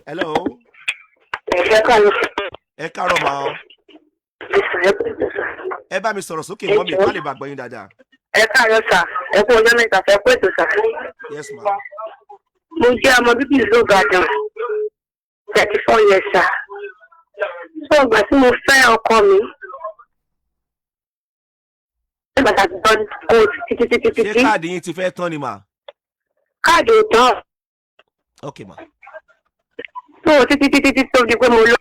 Hello. Ẹ káàárọ̀. Ẹ káàárọ̀ mà o. Sà, ẹ kú ètò sà. Ẹ bá mi sọ̀rọ̀ sókè, mọ́ mi, ká lè bá gbọ́ yín dáadáa. Ẹ káàárọ̀ sà, ẹ kú ọjọ́ mẹ́ta sà, ẹ kú ètò sà. Yes ma. Mo jẹ́ ọmọ bíbí ìlú Ìbàdàn, 34 years sà. So ìgbà tí mo fẹ́ ọkọ mi, nígbà tá a ti dán kó títí títí Ṣé títí. káàdì yín ti fẹ́ tán ni mà? Káàdì ò tán. Ok ma. Tó títí títí títí tó di pé mo lọ.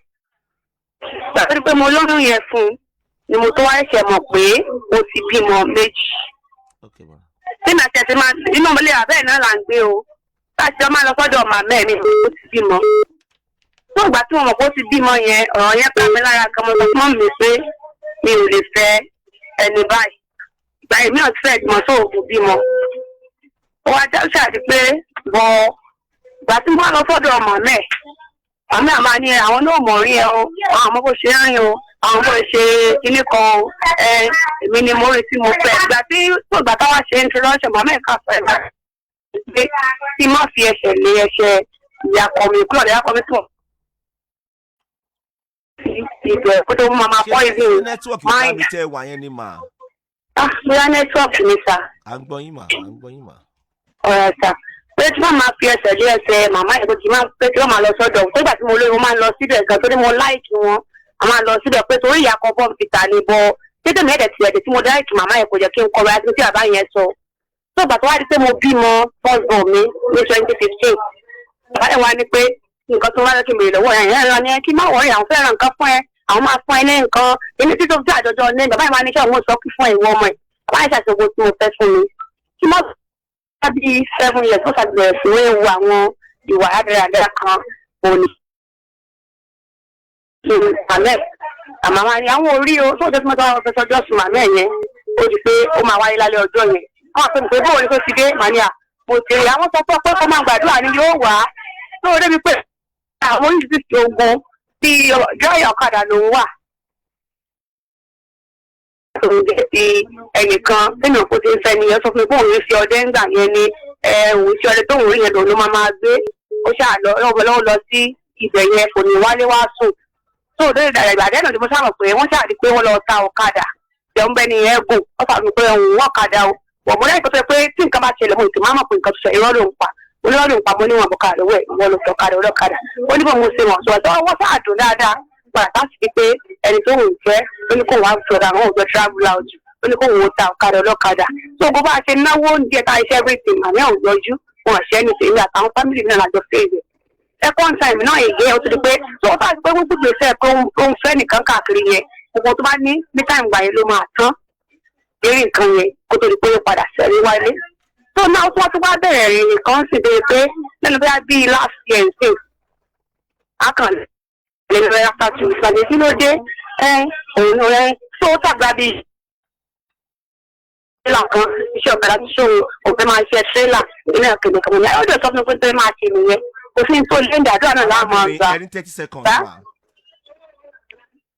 Ìgbà tó di pé mo lóyún yẹn fún un ni mo tó wá ṣẹ̀ṣẹ̀ mọ̀ pé ó ti bímọ méjì. Ok ma. Tí màá ṣẹ̀ṣẹ̀ máa inú ilé àbẹ́ náà là ń gbé o, láti jọ máa lọ sọ́dọ̀ màmá ẹ̀ mi, ó ti bímọ. Tó ìgbà tí mo mọ̀ pé ó ti bímọ yẹn, ọ̀rọ̀ yẹn pa mí lára gan. Mo sọ fún mi pé mi ò lè fẹ́ ẹni báyìí. Ìgbà yìí mi ò ti fẹ́ bímọ tó òkú bímọ. Ó wá já ṣáàdì pé bọ̀ ìgbà tí mo wá lọ sọ́dọ̀ màmá ẹ̀, màmá ẹ̀ máa ní àwọn náà mọ̀ rí ẹ o, àwọn ọmọ bó ṣe ń rìn o, àwọn bó ṣe kíní kan o. Ẹ èmi ni mo rí tí mo fẹ́. Ìgbà tí tó ìgbà táwa ṣe introduction, màmá ẹ̀ kà fẹ́ pé kí n má fi ẹsẹ̀ lé ẹsẹ̀ ìyàkọ̀ mi kúrò ìyàkọ̀ mi tó ibẹ̀ kó tó máa Ṣé poison. Ṣé network Mind. ìta mi tẹ́ wà yẹn ni mà? Ah, bóyá network ni sà. À ń gbọ́ yín mà, à ń gbọ́ yín mà. Ọ̀rẹ́ sà, pé tí wọ́n máa fi ẹsẹ̀ lé ẹsẹ̀ màmá ẹ̀, tó ti máa pé tí wọ́n máa lọ sọ́dọ̀ tó ìgbà tí mo lóyún, mo máa ń lọ síbẹ̀ gan torí mo like wọn. A máa lọ síbẹ̀ pé torí ìyá kan bọ́ọ̀mù ti ta ni bọ́ tètè mi ẹ̀dẹ̀ tiẹ̀ tí mo like màmá ẹ̀, kò jẹ́ kí n kọra tí bàbá yẹn sọ. Tó ìgbà tó wá di pé mo bímọ first born mi ní 2015, bàbá ẹ̀ wá ní pé nǹkan tó wá lọ́kì mi lọ́wọ́ ẹ̀ yẹn lọ ní kí má worry, àwọn fẹ́ràn nǹkan fún ẹ, àwọn máa fún ẹ ní nǹkan èmi títí tó fi àjọjọ ní. Bàbá yẹn wá ní kí àwọn sọ kí fún ìwọ ọmọ ẹ̀. Bàbá yẹn ṣàṣogbo tí mo fẹ́ fún mi kí má bí 7 years, ó ṣàbẹ̀rẹ̀ sí ní wo àwọn ìwà rádaràda kan òní. Màmẹ́ àmọ́ máa ní àwọn orí o tó jẹ́ tí mo tọ́ ọ fẹ́ sọjọ́ sùn màmẹ́ yẹn, ó di pé ó máa wáyé lálẹ́ ọjọ́ yẹn. Wọ́n pè mí pé bóun ni tó ti dé màá ní à mo ti rí àwọn sọ fún ọ pé kó máa gbàdúrà ni yóò wá tó o débi pé àwọn oríṣiríṣi ogun tí jọ́ọ̀yà ọ̀kadà lòún wà tòun jẹ́ ti ẹnìkan nínú òkú tí ń fẹ́ nìyẹn sọ fún mi pé òun fi ọdẹ ń gbà yẹn ni òun fi ọdẹ tóun rí yẹn lòun ló máa máa gbé. Ó ṣáà lọ lọ́wọ́ lọ́wọ́ lọ sí ibẹ̀ yẹn, kò ní wálé wá sùn tó òde ìdàgbà ìgbà náà ni mo sábà pé wọ́n ṣáà rí pé wọ́n lọ ta ọ̀kadà jẹun bẹ́ẹ̀ ni yẹn gùn. Wọ́n sàmì pé òun wọ́n ọ̀kadà o wọ̀ mo lẹ́yìn tó fẹ́ pé tí nǹkan bá ṣẹlẹ̀, mo sì máa mọ̀ pé nǹkan tó ṣe irọ́ ló ń pa, onírọ́ ló ń pa. Mo níwọ̀n bọ̀kadà lọ́wọ́ ẹ̀, wọ́n lọ fi ọ̀kadà ọlọ́kadà. Ó ní bọ̀ mo ṣe wọ̀n sọ wọ́n sáà dùn dáadáa padà láti fi pé ẹni tó ń fẹ́ ó ní kó wàá fi ọ̀dà àwọn òjò travel out, ó ní kó wọ́n ta ọ̀kadà ọlọ́kadà. Tó gbogbo bá a ṣe náwó oúnjẹ tá a ṣe everything, àmì ò yọjú wọn àṣẹ ní tèmi àtàwọn family náà lájọ fèèrè. Second time náà èyí ó ti di pé tó bá ti pé gbogbo gbèsè pé ó ń fẹ́ nìkan káàkiri yẹn, gbogbo tó bá ní ní time gbà yẹn ló máa tán lérí nǹkan yẹn kó tó di pé ó padà sẹ́rí wálé. Tó náà tó wá tó wá bẹ̀rẹ̀ rìn nǹkan sì dé pé lẹ́nu bóyá bíi last year nsìn akàn lẹ́nu bóyá after 2 weeks àti kí ló dé ẹ òun ẹ tó tàgbà bíi tírélà kan, iṣẹ́ ọ̀kadà tí ṣòwò òfin máa ṣe tírélà ìpínlẹ̀ kìnìkan ní ó dẹ̀ sọ fún mi pé tó máa ṣe nìyẹn, kò sí ní tó lé ìdádúrà náà láàmú àgbà. Ẹ ní 30 seconds Sá? mà.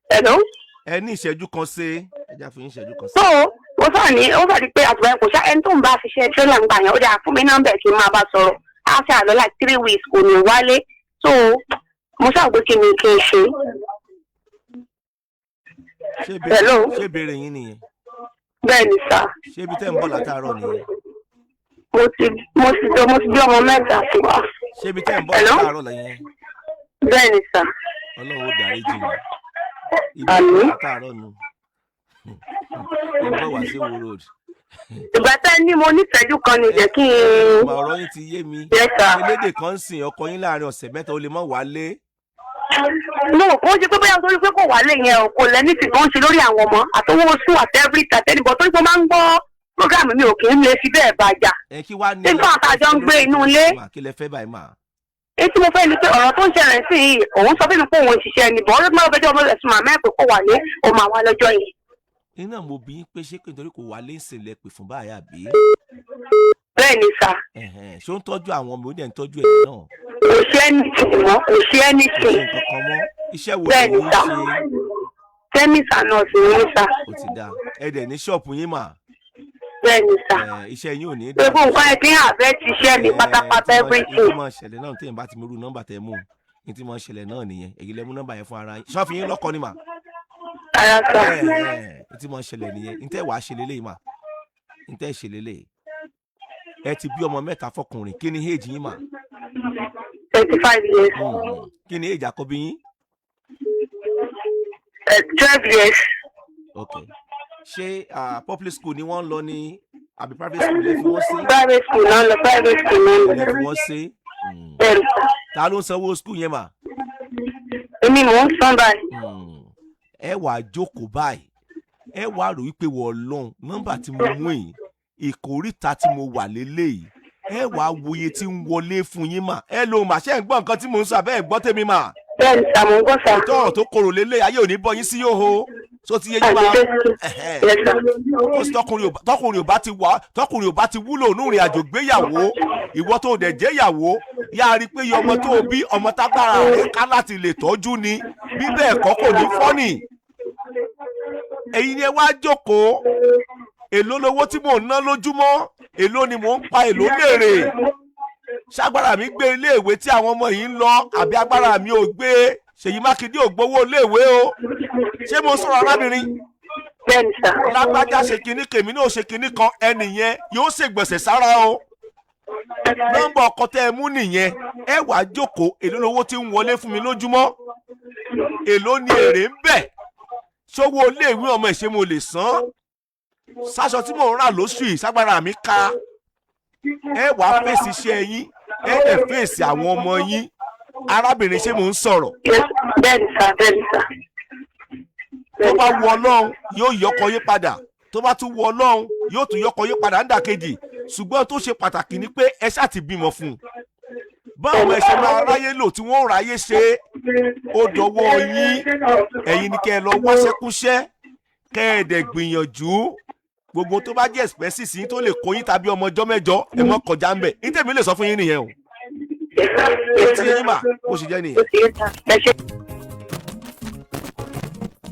Hello? Ẹ ní ìṣẹ́jú kan sí, ẹ já fún yín ìṣẹ́jú kan sí. So ó sọ ní ó sọ di pé àtùbọ̀ yẹn kò ṣá ẹni tó ń bá fi ṣe tírélà ń gbà yẹn, ó dáa fún mi nọ́mbà ẹ̀ kí n máa bá sọ̀rọ̀. Á ṣe àlọ́ like 3 weeks kò ní wálé. So mo ṣáà gbé kí ni kí n ṣe. Ṣé ìbéèrè Hello? Ṣé ìbéèrè yín nìyẹn? Bẹ́ẹ̀ ni sà. Ṣé ibi tẹ́ ń bọ̀ látàárọ̀ nìyẹn? Mo ti bí ọmọ mẹ́ta sí wa. Ṣé ibi tẹ́ ń bọ̀ Hello? látàárọ̀ lẹ́yìn? Bẹ́ẹ̀ ni sà. Ọlọ́run ó dárí jì yín. Ibi Àmín. tẹ́ ń bọ̀ látàárọ̀ nù, ẹ ń bọ̀ wá sí Ìwó Road. Ìgbà tẹ́ ní mo nífẹ̀ẹ́jú kan ní jẹ́ kí n. Ìgbà ọ̀rọ̀ yín ti yé mi. Yes, sir. Elédè kan ń sìn ọkọ yín láàrin ọ̀sẹ̀ 3, ó lè má wálé. No, kò ń ṣe pé bóyá torí pé kò wálé yẹn o, kò lẹ́ni tí tó ń ṣe lórí àwọn ọmọ àtọwọ́ oṣù àti everything àtẹnibọ̀ torí pé mo máa ń gbọ́ program mi, ò kì í lè fi bẹ́ẹ̀ bàjá. Ẹ kí wá ní. Nígbà tá a jọ ń gbé inú ilé. Kí lẹ fẹ́ báyìí mà? Èyí tí mo fẹ́ ni pé ọ̀rọ̀ tó ń ṣẹlẹ̀ sí yìí, òun sọ fún mi pé òun ń ṣiṣẹ́ ni bọ̀ ọ́ ló máa fẹjọ́ ọmọ rẹ̀ sùn màmá ẹ̀ pé kò wálé, ó máa wá lọ́jọ́ yẹn. Iná mo bí yín pé ṣé pé nítorí kò wálé ń sìn lẹ pè fún báyìí àbí? Bẹ́ẹ̀ ni sà. Ẹ̀hẹ̀n, ṣé ó ń tọ́jú àwọn ọmọ, ó dẹ̀ ń tọ́jú ẹ̀ náà? Kò ṣe anything mọ́, kò ṣe Kò ṣe anything. nǹkan kan mọ́. Iṣẹ́ wo Bẹ́ẹ̀ ni lòun ń sà. ṣe? Chemist and nurse ni sà. Ó ti dáa, ẹ dẹ̀ ní ṣọ́ọ̀bù yín mà. Bẹ́ẹ̀ ni sà. Ẹ̀, iṣẹ́ yín ò ní Gbogbo nǹkan ẹ ti ń àbẹ́ ti ṣẹ́ mi pátápátá, everything. Ìtumọ̀ ìṣẹ̀lẹ̀ náà téèyàn bá ti mú irú nọ́mbà tẹ́ mú un. Ní tí mo ń ṣẹlẹ̀ náà nìyẹn. Èyí lẹ mú nọ́mbà yẹn fún ara yín. Ṣọ́ọ̀fì yín lọ́kọ ni mà? Rárá sà. Ẹ ẹ, ní tí mo ń ṣẹlẹ̀ nìyẹn. Ní tẹ́ wàá ṣe lélẹ́yìí mà, ní tẹ́ ṣe lélẹ́yìí, ẹ ti bí ọmọ mẹ́ta fọkùnrin. Kí ni age yín mà? 25 years. Kí ni age àkọ́bí yín? 12 years. Ok, ṣé public school ni wọ́n ń lọ ní àbí private school lẹ fi wọ́n sí? Private school náà lọ, private school náà lọ. Lẹ fi wọ́n sí. Bẹ́ẹ̀ni sà. Ta ló ń sanwó school yẹn mà? Èmi mò ń san báyìí. Ẹ wàá jókòó báyìí, ẹ wàá rò wípé wọ́n lọ́n nọ́mbà tí mo mú yìí, ìkóríta tí mo wà lélẹ́yìí. Ẹ wàá wòye tí ń wọlé fún yín mà. Ẹ ló mà, ṣe ń gbọ́ nǹkan tí mò ń sọ àbẹ́ ẹ̀ gbọ́ tèmi mà? Bẹ́ẹ̀ni sà, mò ń gbọ́ sà. Tọ́rọ̀ tó korò lélẹ̀, ayé ò ní bọ́ yín sí yóò so ti yé yín Àti mà. Jésù. Ẹ̀hẹ́n. Yes sà. Ó sì tọkùnrin ò bá ti wà, tọkùnrin ò bá ti wúlò nínú ìrìn àjò gbéyàwó, ìwọ tó dẹ̀ jẹ́ ìyàwó, yá a rí i pé iye ọmọ tó o bí, ọmọ tágbára rẹ̀ ká láti lè tọ́jú ni. Bí bẹ́ẹ̀ kọ́, kò ní fọ́nì. Ẹ̀yin ni ẹ wá jókòó: èló lowó tí mò ń ná lójúmọ́? Èló ni mò ń pa? Èló lèrè? Ṣágbára mi gbé iléèwé tí àwọn ọmọ yìí ń lọ àbí agbára mi ò gbé? Ṣèyí Mákindé ò gbowó iléèwé o. Ṣé mo sọ̀rọ̀, arábìnrin? Bẹ́ẹ̀ni sà. Lágbájá ṣe kinní, kèmí náà ṣe kinní kan, ẹnìyẹn yóò ṣègbọ̀nsẹ̀ sára o. Nọ́mbà ọkọ tẹ́ ẹ mú nìyẹn. Ẹ wàá jókòó: èló lowó tí ń wọlé fún mi lójúmọ́? Èló ni èrè ń bẹ̀? Ṣówó iléèwé ọmọ ìṣe mo lè san? Sáṣọ tí mò ń rà lóṣù yìí, ságbára mi ká? Ẹ wàá fèsì iṣẹ́ yín, ẹ dẹ̀ fèsì àwọn ọmọ yín. Arábìnrin, ṣé mò ń sọ̀rọ̀? Yes, bẹ́ẹ̀ni sà, bẹ́ẹ̀ni sà. Tó bá wu Ọlọ́run, yóò yọkọ yín padà. Tó bá tún wu Ọlọ́run, yóò tún yọkọ yín padà ńdàkejì. Ṣùgbọ́n tó ṣe pàtàkì ni pé ẹ ṣáà ti bímọ fún un. Báwo ẹ ṣe máa ráyé lò tí wọ́n ráyé ṣe é, ó dọwọ́ yín. Ẹ̀yin ni kẹ́ ẹ lọ wáṣẹ́kúṣẹ́, kẹ́ ẹ dẹ̀ gbìyànjú gbogbo tó bá jẹ́ expenses yín tó lè kó yín tàbí ọmọ ọjọ́ 8, ẹ mọ́ kọjá ń bẹ̀. Ní tèmi lè sọ fún yín nìyẹn o. Yes sir. Ó ti yín mà, bó ṣe jẹ́ nìyẹn. Ó ti yé sà. Ẹ ṣé.